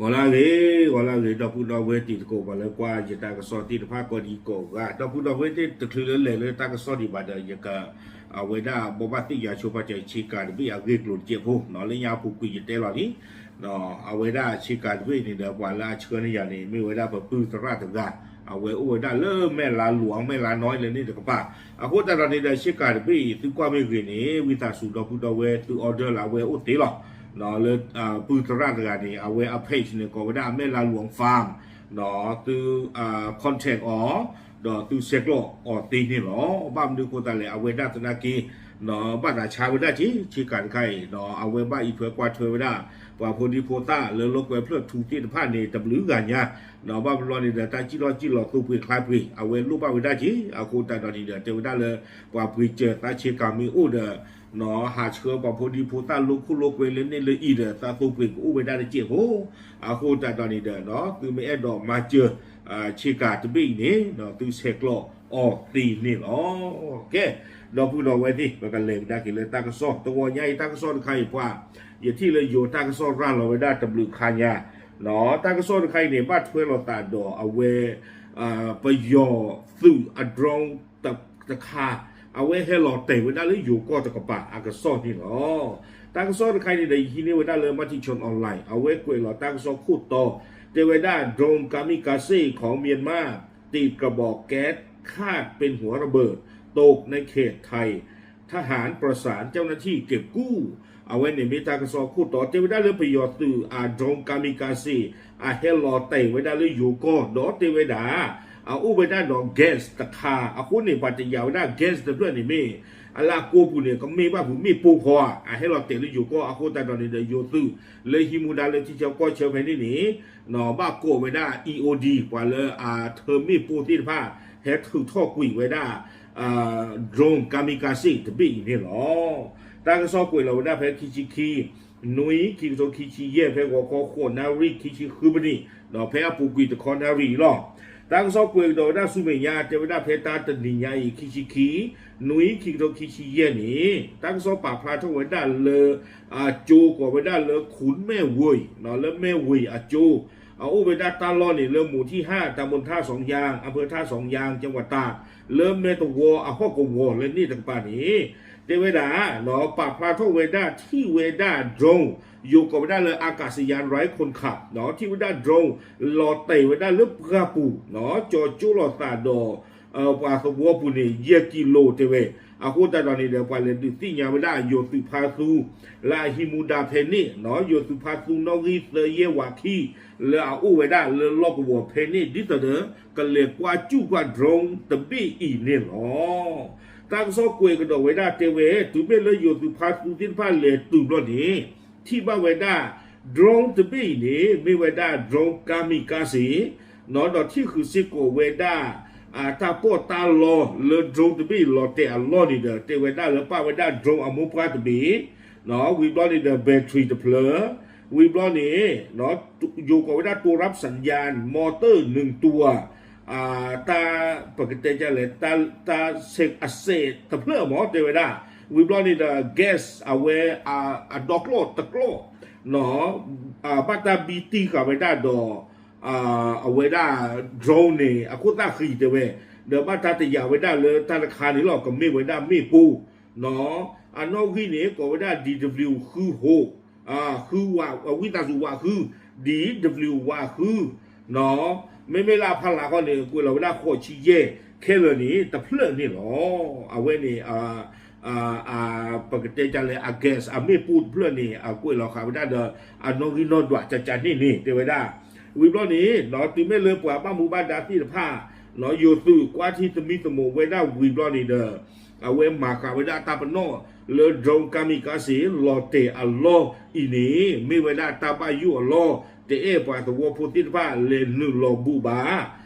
ဂီၤလၢအဂ့ၤ, ဂီၤလၢအဂ့ၤ ဒီပုၢ်ဒီဝဲၢ်တံၤသကိး ပှၤလၢကွၢ်ယတၢ်ကစီၣ်သ့ၣ်တဖၣ်ကိးဒံကိးဂၤ, ဒီပုၢ်ဒီဝဲၢ်သ့ၣ်တချုးလၢလဲၤလၢတၢ်ကစီၣ်ဒံးဘၣ်ဒီး ယက အဝဲဒၣ်ဘိးဘၣ်သ့ၣ်ညါဆိပာ်စၢၤဆ့ကၤတဘ့ၣ်အဂ့ၢ်ကျိၤတစဲးဖိ လၢညါအပူၤကွံာ်ယတဲလီၤလံ အဝဲဒၣ်ဆ့ကၤတဘ့ၣ်န့ၣ်ဒီး ပှၤလၢအဆှၢန့ၢ်ယၤန့ၣ် မ့ၢ်ဝဲဒၣ်ပပုၢ်သရၣ်တဂၤ, အဝဲအိၣ်ဝဲဒၣ်လၢမဲၢ်လါလူၤ မဲၢ်လါနီၢ်လၢန့ၣ်တကပၤ, အဃိသတးဒီးန့ၣ်ဒီး ဆ့ကၤတဘ့ၣ်အံၤ သုကွၢ်မ့ၢ်ဂ့ၤန့ၣ် ဝံသးစူၤဒီပုၢ်ဒီဝဲၢ်သု order လၢအဝဲအိၣ်သ့လီၤ. လၢ ပုၢ်သရၣ်တဂၤန့ၣ် အဝဲအ page န့ၣ် ကိးဝဲဒၣ်အမဲၢ်လါလူၤ farm သု contact အီၤ ဒီးသုဆဲးကျိးအီၤသ့န့ၣ်လီၤ. ဘၣ်မနုၤအဃိသတးလဲၣ် အဝဲဒၣ်သနာ်က့ ဘၣ်သးဆါဝဲဒၣ်က့ၤ ဆ့ကၤတခါအံၤ အဝဲဘၣ်အံးထွဲကွၢ်ထွဲဝဲဒၣ် ပှၤဖိဒံဖိသၣ်လၢလိာ်ကွဲဖျၢၣ်ထူသ့ၣ်တဖၣ်န့ၣ် တဘျုးဂၤညါ, ဘၣ်မနုၤန့ၣ်ဒီး တၢ်စံၣ်လီၢ်စံၣ်လီၤသိပှ့ၤချါပှ့ၤ အဝဲလိၣ်ဘၣ်ဝဲဒၣ်က့ၤ အဃိသတးဒီးန့ၣ်ဒီး တဲဝဲဒၣ်လၢ ပှၤပှ့ၤစၢၤသးဆ့ကၤမ့ၢ်အိၣ်ဒီး ဟးဆှၢပှၤဖိဒံဖိသၣ်လိာ်ခိၣ်လိာ်ကွဲလၢန့ၣ်လၢအံၤဒီး သးသိပှ့ၤကအိၣ်ဝဲဒၣ်တစဲးဖိ, အဃိသတးဒီးန့ၣ်ဒီး သုမ့ၢ်အဲၣ်ဒိးမၤစၢၤ ဆ့ကၤတဘ့ၣ်အံၤန့ၣ် သုဆဲးကျိးအီၤသ့န့ၣ်လီၤ. ကဲ ဒီပုၢ်ဒီဝဲၢ်သ့ၣ် ပကလဲၤကဒါက့ၤလၢတၢ်ကစီၣ် တဂီၤညါအံၤ တၢ်ကစီၣ်တခါအံၤပှၤ ယထံၣ်လၢယိၤတၢ်ကစီၣ်ရၤလီၤဝဲဒၣ်တဘျုးခါညါ, တၢ်ကစီၣ်တခါအံၤန့ၣ် ဘၣ်ထွဲလိာ်သးဒီးအဝဲ ပယီၤသုးအ drone တခါ အဝဲဟဲလီၤတဲာ်ဝဲဒၣ်လၢယိၤကီၢ်တကပၤအကစီၣ်န့ၣ်လီၤ. တၢ်ကစီၣ်တခါအံၤန့ၣ်ဒီး ယဟံးန့ၢ်ဝဲဒၣ်လၢ Matichon Online အဝဲကွဲးလီၤတၢ်ကစီၣ်ခိၣ်တီ တဲဝဲဒၣ် drone kamikaze ของเมียนมา ติดกระบอกแก๊สคาดเป็นหัวระเบิด ตกในเขตไทย ทหารประสานเจ้าหน้าที่เก็บกู้ အဝဲန့ၣ်မ့ၢ်တၢ်ကစီၣ်ခိၣ်တီ တဲဝဲဒၣ်လၢပယီၤသုးအ drone kamikaze အဟဲလီၤတဲာ်ဝဲဒၣ်လၢယိၤကီၢ် ဒီးတဲဝဲဒၣ် အအိၣ်ဝဲဒၣ်ဒီး gas တခါ အဃိန့ၣ် ပှၤတယာ်ဝဲဒၣ် gas တဖျၢၣ်န့ၣ်မ့ၢ် အလၢအကိပူၤန့ၣ် ကမ့ၢ်ဘၣ်ပူၤမ့ၣ်ပိၢ်ဖီဧါ အဟဲလီၤတဲာ်လၢယိၤကီၢ် အဃိသတးဒီးန့ၣ်ဒီး ယိၤသုး လၢဟံးမူဒါလၢထံဆၢကီၢ်ဆၢဖဲန့ၣ်န့ၣ် ဘၣ်ကိးဝဲဒၣ် E O D ပှၤလၢအထၢမ့ၣ်ပိၢ်သ့ၣ်တဖၣ် ဟဲထုးထီၣ်ကွံာ်ဝဲဒၣ် drone kamikaze တဘ့ၣ်အံၤန့ၣ်လီၤ. တၢ်ကစီၣ်ကွဲးလီၤဝဲဒၣ်ဖဲခံဆံခံ နွံ ခံကထိခံဆံယဲၢ် ဖဲဂီၤခီဃိးနၣ်ရံၣ် ခံဆံဃုပနံး ဒီးဖဲအပူၤကွံာ်တခီနၣ်ရံၣ်အံၤလီၤ. တၢ်ကစီၣ်ကွဲးကဒီးဝဲဒၣ်ဆူမဲာ်ညါ တဲဝဲဒၣ်ဖဲတၢ်တနံၤညါအံၤ ခံဆံခံ နွံ ခံကထိခံဆံယဲၢ်န့ၣ် တၢ်ကစီၣ်ပာ်ဖျါထီၣ်ဝဲဒၣ်လၢ အကၠိကိးဝဲဒၣ်လၢ ခုၣ်မဲၣ်ဝ့ၤ လၢမဲၣ်ဝ့ၤအကၠိ အအိၣ်ဝဲဒၣ်တၢ်လီၢ်န့ၣ်လၢ หมู่ที่ห้า ตำบลท่าสองยาง อำเภอท่าสองยาง จังหวัดตาก လၢမဲၢ်တဝီအဟီၣ်ကဝီၤလၢန့ၣ်တကပၤန့ၣ် တဲဝဲဒၣ် ပာ်ဖျါထီၣ်ဝဲဒၣ်ထံၣ်ဝဲဒၣ် drone ယိၤကိးဝဲဒၣ်လၢ อากาศยานไร้คนขับ ထံၣ်ဝဲဒၣ် drone လီၤတဲာ်ဝဲဒၣ်လၢပှၢ်ပူၤ ကၠီၤကၠိလိာ်သးဒီး ပှၤသဝီပူၤန့ၣ် ယဲၢ်ကံလိတဲဝဲ, အဃိသတးဒီးန့ၣ်ဒီး ပှၤလဲၤဒုးသ့ၣ်ညါဝဲဒၣ်ယိၤသုးဖါသူ လၢအဟံးမူဒါဖဲန့ၣ် ယိၤသုးဖါသူနီၣ်ဂံၢ်သၢယဲၢ်ဝးခံ လၢအအိၣ်ဝဲဒၣ်လၢလီၢ်ကဝီၤဖဲန့ၣ် ဒ်သိးဒီး ကလဲၤကွၢ်စူၣ်ကွၢ် drone တဘ့ၣ်အံၤန့ၣ်လီၤ. တၢ်ကစီၣ်ကွဲးကဒီးဝဲဒၣ်တဲဝဲ တုၤမ့ၢ်လၢယိၤသုးဖါသူသ့ၣ်တဖၣ်လဲၤတုၤဘျီန့ၣ် ထံၣ်ဘၣ်ဝဲဒၣ် drone တဘ့ၣ်အံၤန့ၣ် မ့ၢ်ဝဲဒၣ် drone kamikaze ဒီးထံၣ်ဃုာ်စ့ၢ်ကီးဝဲဒၣ် တၢ်ပီးတၢ်လီလၢ drone တဘ့ၣ်အံၤလီၤတဲာ်အလီၢ်န့ၣ်ဒီး တဲဝဲဒၣ်လၢပာ်ဝဲဒၣ် drone အမိၢ်ပှၢ်တဘ့ၣ်, ဝံၤဘျီန့ၣ်ဒီး battery တဖျၢၣ်, ဝံၤဘျီန့ၣ် ယိၤကိးဝဲဒၣ် ตัวรับสัญญาณ มอเตอร์ หนึ่งตัว တၢ် ပကတဲဒ်လဲၣ် တၢ် အစဲးတဖျၢၣ်မ့ၢ်တဲဝဲဒၣ်, ဝံၤဘျီန့ၣ်ဒီး gas အဝဲ အဒီကျီၢ်တကျီၢ် ဘၣ်တၢ်ဘံတံၢ်ဃာ်ဝဲဒၣ်ဒီး အဝဲဒၣ် drone န့ၣ် အခိၣ်သၣ်ဃံတဲဝဲ, ဒီးဘၣ်တၢ်တယာ်ဝဲဒၣ်လၢတၢ်တခါန့ၣ်လီၤ ကမ့ၢ်ဝဲဒၣ်မ့ၣ်ပိၢ်, အနီၣ်ဂံၢ်န့ၣ် ကိးဝဲဒၣ် D W ဃုဟိး ဃုဝး ဝံသးစူၤဝးဃု D W ဝးဃု, မ့မ့ၢ်လၢအဖီလာ်ခီန့ၣ် ကွဲးလီၤဝဲဒၣ်ဃိးဆံယဲၢ် ခဲလၢာ်န့ၣ် တဖျၢၣ်န့ၣ်လီၤ. အဝဲန့ၣ် ပကတဲဒ်လဲၣ် အ gas အမ့ၣ်ပိၢ်တဖျၢၣ်န့ၣ် အကွဲးလီၤဃာ်ဝဲဒၣ်ဒီး အနီၣ်ဂံၢ်နီၣ်ဒွးကကန့ၣ်န့ၣ် တဲဝဲဒၣ်, ဝံၤဘျီန့ၣ် တုၤမ့ၢ်လၢပှၤဘၣ်မူဘၣ်ဒါသ့ၣ်တဖၣ် ယိၤသုးကွၢ်ထံသမံသမိးဝဲဒၣ်ဝံၤဘျီန့ၣ်ဒီး အဝဲမၤဃာ်ဝဲဒၣ်တၢ်ပနီၣ်လၢ drone kamikaze လီၤတဲာ်အလီၢ်အံၤန့ၣ် မ့ၢ်ဝဲဒၣ်တၢ်ဘၣ်ယိၣ်အလီၢ် တအဲၣ်ပှၤသဝီဖိသ့ၣ်တဖၣ်လဲၤနုာ်လီၤဘူးဘၣ်,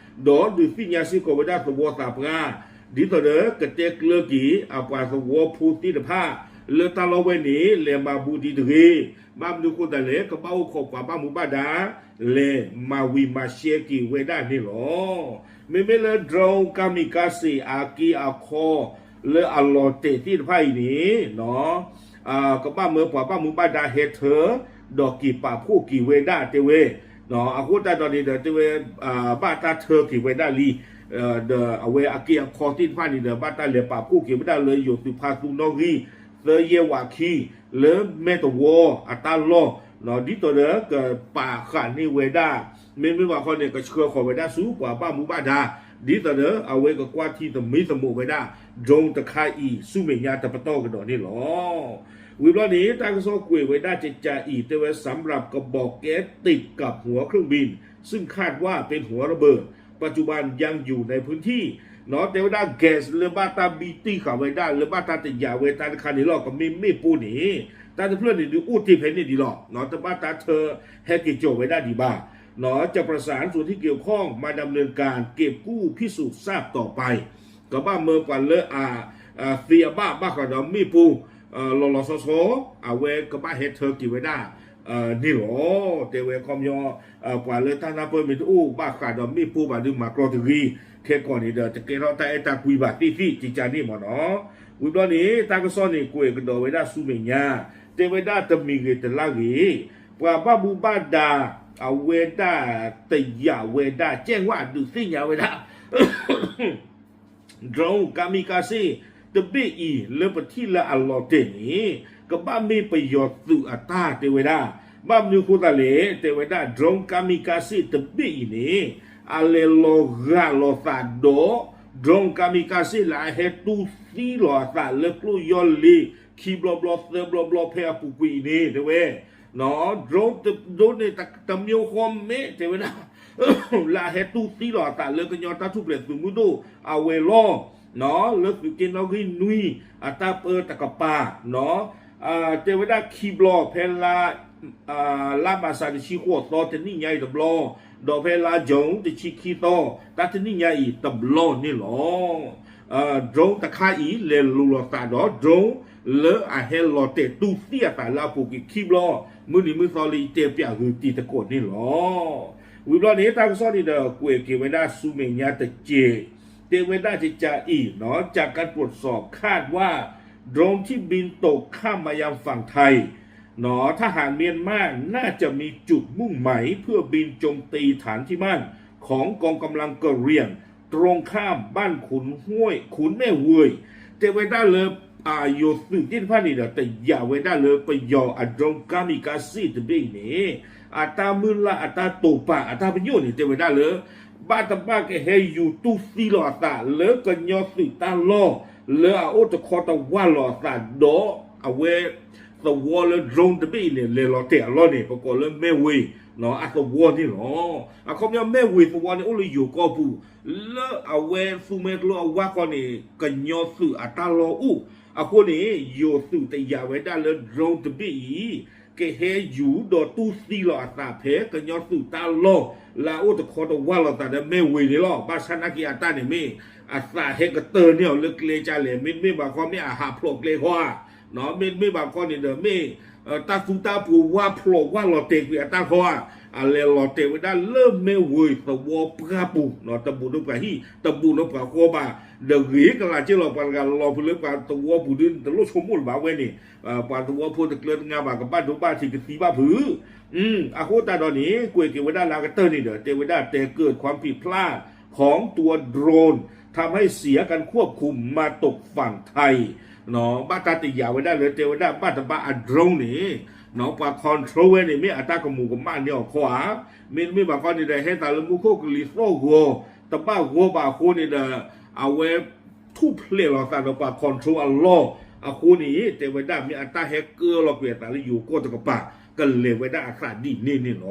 ဒီးဒုးသ့ၣ်ညါစ့ၢ်ကီးဝဲဒၣ်သဝီသးပှၢ် ဒ်သိးဒီးကတဲကျၢၤက့ၤအပှၤသဝီဖိသ့ၣ်တဖၣ် လၢတၢ်လီၢ်ဝဲန့ၣ် လဲၤမၤဘူးဒံးတဂ့ၤ, ဘၣ်မနုၤဃိသတးလဲၣ် ကဘၣ်အိၣ်ခိးပှၤဘၣ်မူဘၣ်ဒါ လဲၤမၤဝံၤမၤရှဲက့ၤဝဲဒၣ်န့ၣ်လီၤ. မ့မ့ၢ်လၢ drone kamikaze အက့အခီ လၢအလီၤတဲာ်သ့ၣ်တဖၣ်အံၤန့ၣ် ကဘၣ်မၢပှၤဘၣ်မူဘၣ်ဒါဟဲထၢ ဒီးက့ၤပာ်ဖှိၣ်က့ၤဝဲဒၣ်တဲဝဲ, အဃိသတးဒီးန့ၣ်ဒီး တဲဝဲ ဘၣ်တၢ်ထၢက့ၤဝဲဒၣ်လံ ဒီးအဝဲအက့အခီသ့ၣ်တဖၣ်န့ၣ်ဒီး ဘၣ်တၢ်လဲၤပာ်ဖှိၣ်က့ၤဝဲဒၣ်လၢယိၤသုးဖါသူနီၣ်ဂံၢ် သၢယဲၢ်ဝးခံ လၢမဲၢ်တဝီအတၢ်လီၢ် ဒ်သိးဒီးကပာ်ဃာ်န့ၢ်ဝဲဒၣ် မ့မ့ၢ်ဘၣ်ခီန့ၣ် ကဆှၢဃီၤဝဲဒၣ်ဆူပှၤဘၣ်မူဘၣ်ဒါ ဒ်သိးဒီးအဝဲကကွၢ်ထံသမံသမိးဝဲဒၣ် drone တခါအံၤ ဆူမဲာ်ညါတပတီၢ်ကဒီးန့ၣ်လီၤ. ဝံၤဘျီန့ၣ် တၢ်ကစီၣ်ကွဲးဝဲဒၣ်ကကးအံၤ တဲဝဲ สำหรับกระบอกแก๊สติดกับหัวเครื่องบิน ซึ่งคาดว่าเป็นหัวระเบิด ปัจจุบันยังอยู่ในพื้นที่ တဲဝဲဒၣ် gas လၢဘၣ်တၢ်ဘံတံၢ်ဃာ်ဝဲဒၣ် လၢဘၣ်တၢ်တယာ်ဝဲတၢ်တခါန့ၣ်လီၤ ကမ့ၢ်မ့ၣ်ပိၢ်န့ၣ် တၢ်တဖျၢၣ်န့ၣ်ဒုးအိၣ်တ့ၢ်ဖဲန့ၣ်ဒံးလီၤ တဘၣ်တၢ်ထၢဟဲက့ၤကီၤဝဲဒၣ်ဒံးဘၣ် จะประสานส่วนที่เกี่ยวข้องมาดำเนินการเก็บกู้พิสูจน์ทราบต่อไป ကဘၣ်မၢပှၤလၢအ သ့အဘၣ်ဘၣ်ဃးဒီးမ့ၣ်ပိၢ် လီၤလီၤဆီဆီ အဝဲကဘၣ်ဟဲထၢက့ၤဝဲဒၣ် န့ၣ်လီၤ. တဲဝဲခီပညီ ပှၤလၢတၢ်နၢ်ပၢၢ်မ့ၢ်တအိၣ်ဘၣ်ဃးဒီးမ့ၣ်ပိၢ်ဘၣ်ဒုးမၤကြီတဂ့ၤ ခဲကိာ်န့ၣ်ဒီး တကဲထီၣ်တၢ်အဲၣ်တၢ်ကွံဘၣ်သ့ၣ်သ့ၣ်ကကန့ၣ်မ့ၢ်နီၤ. ဝံၤဘျီန့ၣ် တၢ်ကစီၣ်န့ၣ်ကွဲးကဒီးဝဲဒၣ်ဆူမဲာ်ညါ တဲဝဲဒၣ်တမံၤဂ့ၤတလါဂ့ၤ ပှၤဘၣ်မူဘၣ်ဒါ အဝဲဒၣ်တယာ်ဝဲဒၣ် ကဲဝဲဒုးသ့ၣ်ညါဝဲဒၣ် drone kamikaze တဘ့ၣ်အံၤ လၢပထံၣ်လၢအလီၤတဲာ်န့ၣ် ကဘၣ်မ့ၢ်ပယီၤသုးအတၢ်တဲဝဲဒၣ် ဘၣ်မနုၤအဃိသတးလဲၣ် တဲဝဲဒၣ် drone kamikaze တဘ့ၣ်အံၤန့ၣ် အလဲၤလီၤဂာ်လီၤသးဒီး drone kamikaze လၢအဟဲတူၢ်သံလီၤအသးလၢကျိၣ်ယီၢ်လ့ ခံဘျီဘျီသၢဘျီဘျီဖဲအပူၤကွံာ်အံၤန့ၣ် တဲဝဲ drone တဒိးန့ၣ် တမျိုးဃီမဲ တဲဝဲဒၣ် လၢအဟဲတူၢ်သံလီၤအသးလၢကညီတၢ်ထူၣ်ဖျဲးသုးမုၢ်ဒိၣ်အဝဲၤလီၢ် လၢသုးက့နီၣ်ဂံၢ်နွံအတၢ်ပၢတကပၤ တဲဝဲဒၣ်ခံဘျီဖဲလါ လါမၤစၢၤတဆံဃိးသီတနံၣ်ညါအံၤတဘျီ ဒီးဖဲလါယူၤတဆံခံသီ တၢ်တနံၣ်ညါအံၤတဘျီန့ၣ်လီၤ. drone တခါအံၤ လဲၤလူၤလီၤသးဒီး drone လၢအဟဲလီၤတဲာ်တူၢ်သံအသးလၢအပူၤကွံာ်ခံဘျီ မုၢ်နံၤမုၢ်သီလၢယတဲပၠးဂုာ်တံၤသကိးန့ၣ်လီၤ. ဝံၤဘျီန့ၣ် တၢ်ကစီၣ်န့ၣ်ဒီး ကွဲးက့ၤဝဲဒၣ်ဆူမဲာ်ညါတစဲး တဲဝဲဒၣ်ကကးအံၤ จากการตรวจสอบคาดว่า โดรนที่บินตกข้ามมายังฝั่งไทย ทหารเมียนมาน่าจะมีจุดมุ่งหมายเพื่อบินโจมตีฐานที่มั่นของกองกำลังกะเหรี่ยงตรงข้ามบ้านขุนห้วย ขุนแม่เวย တဲဝဲဒၣ်လၢ ယိၤသုးသ့ၣ်တဖၣ်န့ၣ်ဒီး တယာ်ဝဲဒၣ်လၢပယီၤအ drone kamikaze တဘ့ၣ်အံၤန့ၣ် အတၢ်မုၢ်လၢ်အတၢ်တိာ်ပာ်အတၢ်ပညိၣ်န့ၣ် တဲဝဲဒၣ်လၢ ဘၣ်တဘၣ်ကဟဲယူၤတူၢ်သံလီၤအသးလၢကညီသုးတၢ်လီၢ် လၢအအိၣ်တခီတဝၢ်လီၤအသးဒီးအဝဲ သဝီလၢ drone တဘ့ၣ်အံၤန့ၣ် လဲၤလီၤတဲာ်အလီၢ်န့ၣ် ပကိးလၢမဲၢ်ဝ့ၤ အသဝီန့ၣ်လီၤ. အခီပညီမဲၢ်ဝ့ၤသဝီန့ၣ် အိၣ်လၢယိၤကီၢ်ပူၤ လၢအဝဲသူမွဲကျိအဝါဃီန့ၣ် ကညီသုးအတၢ်လီၢ်အိၣ် အဃိန့ၣ် ယိၤသုးတယာ်ဝဲဒၣ်လၢ drone တဘ့ၣ်အံၤ ကဟဲယူၤဒီးတူၢ်သံလီၤအသးဖဲကညီသုးတၢ်လီၢ် လၢအအိၣ်တခီတဝၢ်လီၤသးဒီးမဲၢ်ဝ့ၤန့ၣ်လီၤ. ဘၣ်ဆၣ်နာ်က့အတၢ်န့ၣ်မ့ၢ် အသးဟဲကတၢၢ်န့ၢ်အီၤလၢကျဲကလဲၣ် မ့တမ့ၢ်ဘၣ်ခီမ့ၢ်အဟးဖျိးကျဲခီဧါ မ့တမ့ၢ်ဘၣ်ခီန့ၣ်ဒီးမ့ၢ် တၢ်သူတၢ်ပှိၤဝၢ်ဖျိးဝၢ်လီၤတဲာ်ကွံာ်အတၢ်ခီဧါ အလဲၤလီၤတဲာ်ဝဲဒၣ်လၢမဲၢ်ဝ့ၤသဝီပှၢ်ပူၤ တဘူးဒီးပှၤဟံၣ် တဘူးဒီးပှၤဃီဘၣ် ဒီးဂ့ၤကလးက့ၢ်လီၤ ပှၤတဂၤလီၤဖုးလၢပှၤသဝီပူၤဒုးတလိၣ်ဆိကမိၣ်လၢၤဘၣ်ဝဲန့ၣ် ပှၤသဝီဖိတကျၢတငါဘၣ် ကဘၣ်ဒိဘၣ်ထံးကသံဘၣ်ဖုး အဃိသတးဒီးန့ၣ် ကွဲးက့ၤဝဲဒၣ်လၢအကတၢၢ်န့ၣ်ဒီး တဲဝဲဒၣ်တဲ เกิดความผิดพลาดของตัวโดรน ทำให้เสียการควบคุมมาตกฝั่งไทย ဘၣ်တၢ်တယာ်ဝဲဒၣ်လၢတဲဝဲဒၣ်ဘၣ်တဘၣ်အ drone န့ၣ် ပှၤ control ဝဲန့ၣ် မ့ၢ်အတၢ်ကမူၤကမၣ်န့ၢ်အီၤခီဧါ မ့တမ့ၢ်ဘၣ်ခီန့ၣ်ဒီး ဟဲသးလၢမူခိၣ်ကလံၤသီၣ်ဂီၤ တဘၣ်ဂီၤဘၣ်အဃိန့ၣ်ဒီး အဝဲ ထူၣ်ဖျဲးလီၤသးဒီးပှၤ control အလီၢ် အဃိန့ၣ် တဲဝဲဒၣ်မ့ၢ်အတၢ်ဟဲကၢလီၤကွံာ်အသးလၢယိၤကီၢ်တကပၤ ကလဲၤဝဲဒၣ်အသးဒ်န့ၣ်န့ၣ်လီၤ.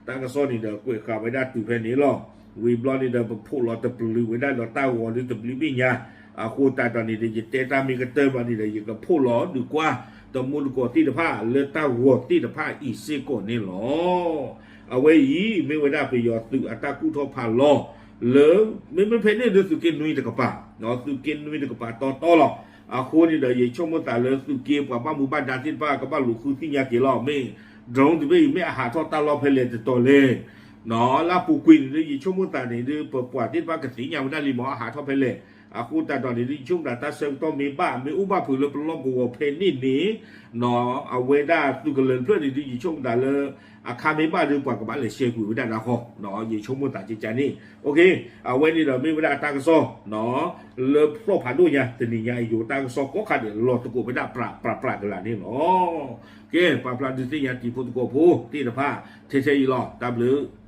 တၢ်ကစီၣ်န့ၣ်ဒီးကွဲးဃာ်ဝဲဒၣ်တုၤဖဲန့ၣ်လီၤ. ဝံၤဘျီန့ၣ်ဒီး ပဖှိၣ်လီၤတပျုာ်ဝဲဒၣ်ဒီးတၢ်ဂီၤဒုးတဘျုးဘ့ၣ်ညါ အဃိသတးဒီးန့ၣ်ဒီး ယတဲတၢ်မ့ၢ်ကတၢၢ်ဘၣ်န့ၣ်ဒီး ယကဖှိၣ်လီၤဒုးကွၢ် တမူတကိးသ့ၣ်တဖၣ်လၢတၢ်ဂီၤသ့ၣ်တဖၣ်အံၤစ့ၢ်ကီးန့ၣ်လီၤ. အဝဲအံၤ မ့ၢ်ဝဲဒၣ်ပယီၤသုးအတၢ်ကူၣ်ထီၣ်ဖးလီၤ လၢ မ့မ့ၢ်ဖဲန့ၣ်ဒုးသုးက့နွံတကပၤ သုးက့နွံတကပၤတီတီလီၤ. အဃိန့ၣ်ဒီး ယဆိကမိၣ်သးလၢသုးက့ပှၤဘၣ်မူဘၣ်ဒါသ့ၣ်တဖၣ် ကဘၣ်လူၤဃုသ့ၣ်ညါက့ၤလီၤ မ့ၢ် drone တဘ့ၣ်အံၤ မ့ၢ်အဟးထီၣ်တၢ်လီၢ်ဖဲလဲၣ်တတီၤလဲၣ် လၢအပူၤကွံာ်န့ၣ်ဒီး ယဆိကမိၣ်သးန့ၣ်ဒီး ပပှၤသ့ၣ်တဖၣ်ကသ့ၣ်ညါဝဲဒၣ်လံမ့ၢ် အဟးထီၣ်ဖဲလဲၣ် အဃိသတးဒီးန့ၣ်ဒုး ယဆိကမိၣ်တၢ်တၢ်ဆၢကတီၢ်မ့ၢ်ဘၣ် မ့ၢ်အိၣ်ဘၣ်ဖုးလၢပလီၢ်ကဝီၤဖဲန့ၣ်န့ၣ် အဝဲဒၣ်သုးကလၢၤတဖျၢၣ်န့ၣ်ဒုး ယဆိကမိၣ်တၢ်လၢ အခါမ့ၢ်ဘၣ်ဒီး ပှၤကဘၣ်လဲၤရှဲကွံာ်ဝဲဒၣ်တၢ်ဃီ, ယဆိကမိၣ်သးကကန့ၣ်, အဝဲန့ၣ်ဒီးမ့ၢ်ဝဲဒၣ်တၢ်ကစီၣ် လၢဖျီၣ်ဖးဒိၣ်ညါ တနံၤညါအံၤ ယိၤတၢ်ကစီၣ်ကိးခါန့ၣ် လီၤသကိးဝဲဒၣ်ပြးပြးပြးကလာ်န့ၣ်လီၤ. ကဲ ပာ်ဖျါဒုးသ့ၣ်ညါတံၤဖိသကိးဖိသ့ၣ်တဖၣ် ထဲထဲအံၤလီၤ. တၢ်ဘျုး